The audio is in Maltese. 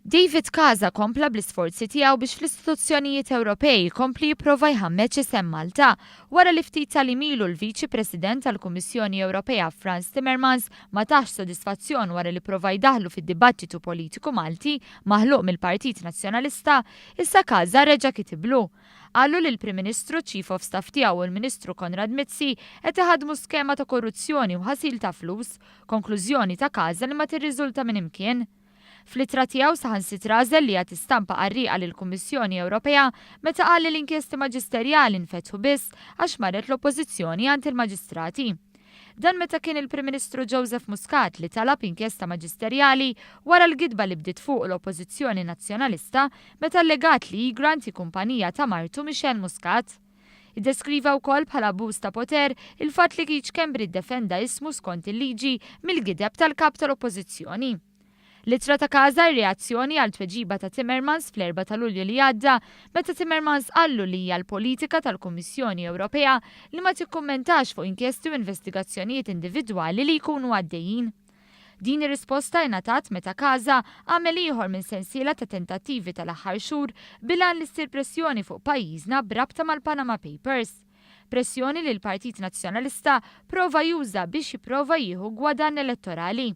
David Casa kompla bl-isforzi tiegħu biex fl-istituzzjonijiet Ewropej jkompli jipprova jħammeġ isem Malta wara li ftit tal-jiem ilu l-Viċi President tal-Kummissjoni Ewropea Frans Timmermans ma tahx sodisfazzjon wara li prova jdaħħlu fid-dibattitu politiku Malti maħluq mill-Partit Nazzjonalista, issa Casa reġa' kitiblu. Qallu li l-Prim Ministru, Chief of Staff tiegħu u l-Ministru Konrad Mizzi qed iħaddmu skema ta' korruzzjoni u ħasil ta' flus, konklużjoni ta' Casa li ma tirriżulta minn imkien. Fl-ittra tiegħu saħansitra għażel li jagħti stampa qarrieqa lill-Kummissjoni Ewropea meta qal li l-inkjesti maġisterjali nfetħu biss għax marret l-Oppożizzjoni għand il-maġistrati. Dan meta kien il-Prim Ministru Joseph Muscat li talab inkjesta maġisterjali wara l-gidba li bdiet fuqu l-Oppożizzjoni Nazzjonalista meta allegat li Egrant hi kumpanija ta' martu Michelle Muscat. Iddeskriva wkoll bħala abbuż ta' poter il-fatt li Keith Schembri ddefenda ismu skont il-liġi mill-gideb tal-Kap tal-Oppożizzjoni. L-ittra ta' Casa hi reazzjoni għal tweġiba ta' Timmermans fl-4 ta' Lulju li għadda meta Timmermans qallu li hija l-politika tal-Kummissjoni Ewropea li ma tikkummentax fuq inkjesti u investigazzjonijiet individwali li jkunu għaddejjin. Din ir-risposta ingħatat meta Casa għamel ieħor minn sensiela ta' tentattivi tal-aħħar xhur bil-għan li ssir pressjoni fuq pajjiżna b'rabta mal-Panama Papers. Pressjoni li l-Partit Nazzjonalista prova juża biex jipprova jieħu gwadann elettorali.